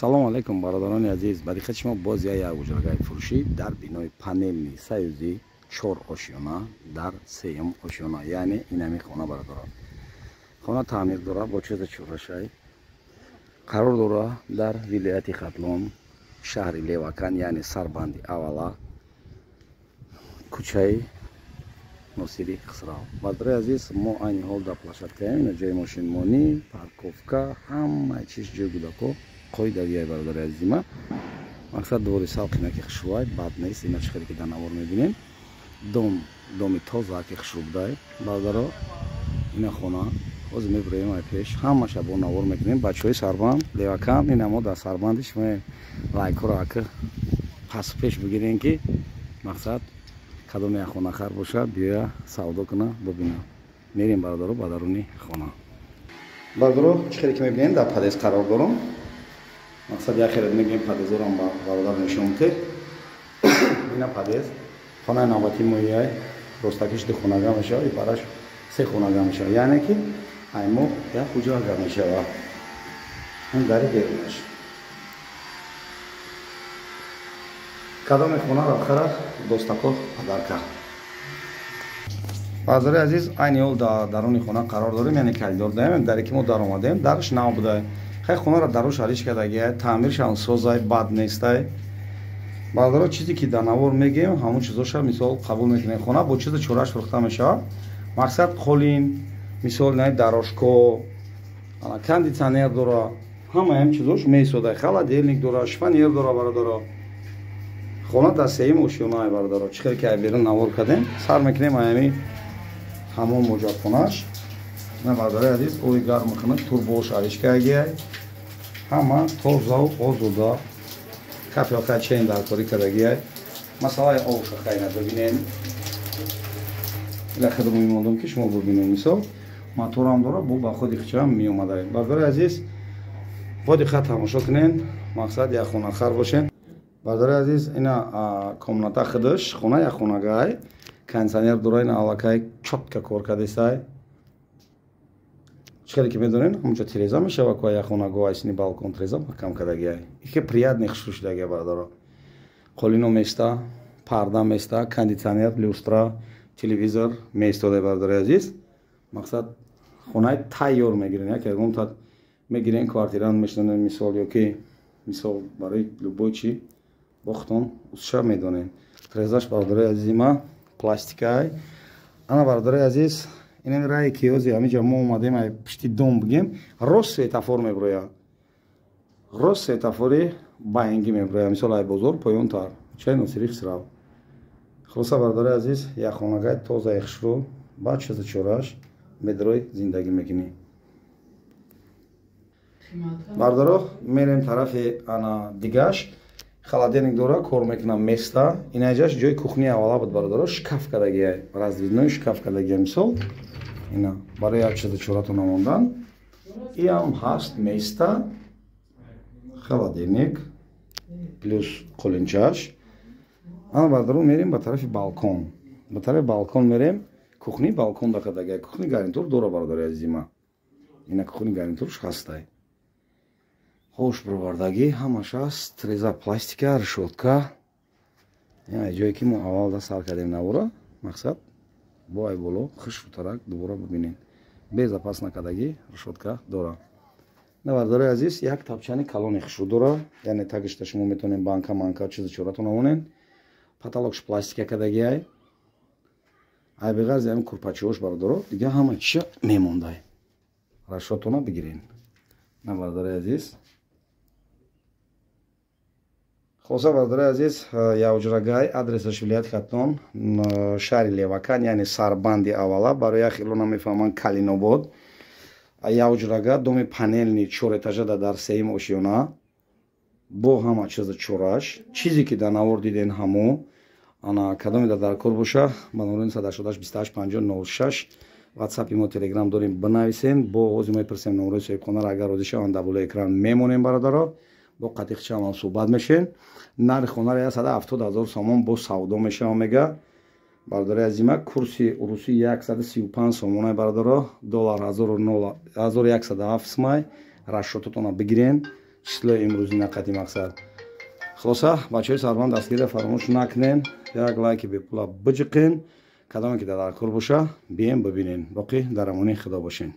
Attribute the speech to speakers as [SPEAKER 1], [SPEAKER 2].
[SPEAKER 1] Салом алейкум, бародарони азиз. Ба диққати шумо боз як ҳуҷрагаи фурӯшӣ дар бинои панелни Союзи, чор ошёна, дар сеюм ошёна, яъне инами хона, бародарон. Хона таъмир дора, бо чиза чорашай. Қарор дора дар вилояти Хатлон, шаҳри Левакан, яъне сарбанди аввала, кӯчаи Носири Хисрав. Бародари азиз, мо айни ҳол дар площадкаем. Ина ҷои мошинмонӣ, парковка, ҳамаи чиз, ҷои кӯдако қоидавияй, бародари азизима. Мақсад, двори салқинаки хушрӯай, бад нест. Ина чӣ хеле ки дар навор мебинем, дом доми тоза ки хушрӯ будай, бародаро. Ина хона. Ҳозир мебуроем ай пеш, ҳамаша бо навор мекунем. Бачаҳои сарбанд Левакан, ина мо дар сарбанди шумо. Лайкҳоро ака пасу пеш бигирем, ки мақсад, кадоме як хонахар боша, биёя савдо куна, бубина. Мерем, бародаро, ба даруни хона. Бародаро, чӣ хеле ки мебинем, дар подъезд қарор дорам. Мақсад, як хеле мегӯем, подъездорам ба бародар нишон те. Ина подъезд хонаи навбати моияй. Ростакиш ду хонага мешавад, ипараш се хонага мешавад, яъне ки ай мо як ҳуҷрага мешавад. Ин дари берунаш. Кадоме хонаро харад, достако подарка. Бародари азиз, айни ҳол дар даруни хона қарор дорем, яъне коридор даем. Даре ки мо даромадем, дараш нав буда. Хай, хонаро даруш алиш кардагия, таъмиршам созай, бад нестай, бародаро. Чизе ки дар навор мегӯем, ҳамон чизоша мисол қабул мекунем. Хона бо чиза чораш фурӯхта мешавад. Мақсад, қолин, мисол, на дорожко, кондитсионер дора, ҳамаи ҳам чизош месодай, холодильник дора, шифоньер дора, бародаро. Хона дар сеюм ошёнаи, бародаро. Чӣ хеле ки ай берун навор кардем, сар мекунем аями ҳамон муҷабхонаш. На, бародари азиз, ои гарм мекунад, турбош алиш кардагиай, ҳама тозаву озода, капелка чен даркорӣ кардагиай. Масъалаи овша хайна бибинем. Ила худо мемондам, ки шумо бибинем. Мисол, моторам дора, бо ба худи хичам меомада. Бародари азиз, бо диққат тамошо кунен. Мақсад, як хонахар бошен. Бародари азиз, ина комната худаш. Хона як хонагай, кондитсионер дора, ина аллакай чётко кор кардесай. Чӣ хеле ки медонем, ҳамонҷо тиреза мешава ку як хонагоҳ, айсини балкон тиреза маҳкам кардагиай. Ихе приятный хушрӯ шудагия, бародаро. Қолино места, парда места, кондитсионер, люстра, телевизор меистода, бародари азиз. Мақсад, хонаи тайёр мегирен, як ягон та мегирен, квартирант мешинонен, мисол, ё ки мисол барои любой чи бохтон усша медонен. Тирезаш, бародари азизи ма, пластикай. Ана, бародари азиз, инами рае ки ҳози ҳамиҷа мо омадем, ай пишти дом бигем, рост светофор меброяд, рост светофори баингӣ меброяд, мисол, ай бозор поёнтар, чай Носири Хисрав. Хулоса, бародари азиз, як хонагай тозаи хушрӯ, ба чизу чораш медрой зиндагӣ мекунӣ. Бародаро, мерем тарафи ана дигаш. Холодильник дора, кор мекунам, места. Инаҷаш ҷои кухни аввала буд, бародаро. Шкаф кардагия, раздвижной шкаф кардагия, мисол, ина барои як чизу чоратон намондан. Иам ҳаст, места, холодильник плюс қолинчаш. Ана, бародаро, мерем ба тарафи балкон. Ба тарафи балкон мерем. Кухни балкон да кардагия, кухни гарнитур дора, бародари азизима. Ина кухни гарнитурш ҳастай, хош бировардагӣ, ҳамаш аст. Треза пластика, решётка. Ҷое ки мо аввал да сар кардем навора, мақсад, бо ай боло хушрӯтарак дубора бибинем. Безапас накардагӣ, решётка дора. На, бародари азиз, як тапчани калони хушрӯ дора, яъне тагишта шумо метавонем банка манка, чизу чоратон авонен. Потолокш пластика кардагиай. Ай беғарзи ҳамин курпачиҳош, бародаро, дига ҳама чиша мемондай. Расчётона бигирен. На, бародари азиз. Хулоса, бародари азиз, яҳуҷрагай. Адресаш вилояти Хатлон, шаҳри Левакан, яъне сарбанди аввала. Барои як хело намефаҳманд, Калинобод. Яҳуҷрага, доми панелни чорэтажада, дар сеюм ошёна, бо ҳама чиза чораш. Чизе ки дар навор диден, ҳамо. Ана, кадоме дар кор боша, ба номери 188 28 50 06 ватсапи мо, телеграм дорем, бинависен. Бо ҳозир мепурсем номерои соҳибхонаро, агар розӣ шаванд, дар болои экран мемонем, бародаро. Бо қатиқчаам суҳбат мешем. Нархи хонаро 170 000 сомон бо савдо мешавам, мега, бародари азима. Курси урусӣ 135 сомонай, бародаро. Доллар 1107 сумай. Расчётотона бигирен. Числои имрӯзи нақати мақсад. Хулоса, бачаҳои сарбанд, дастгирия фаромӯш накунен, як лайки бепула биҷиқен. Кадоме ки дар кор боша, бием, бибинен. Боқӣ дар амони Худо бошен.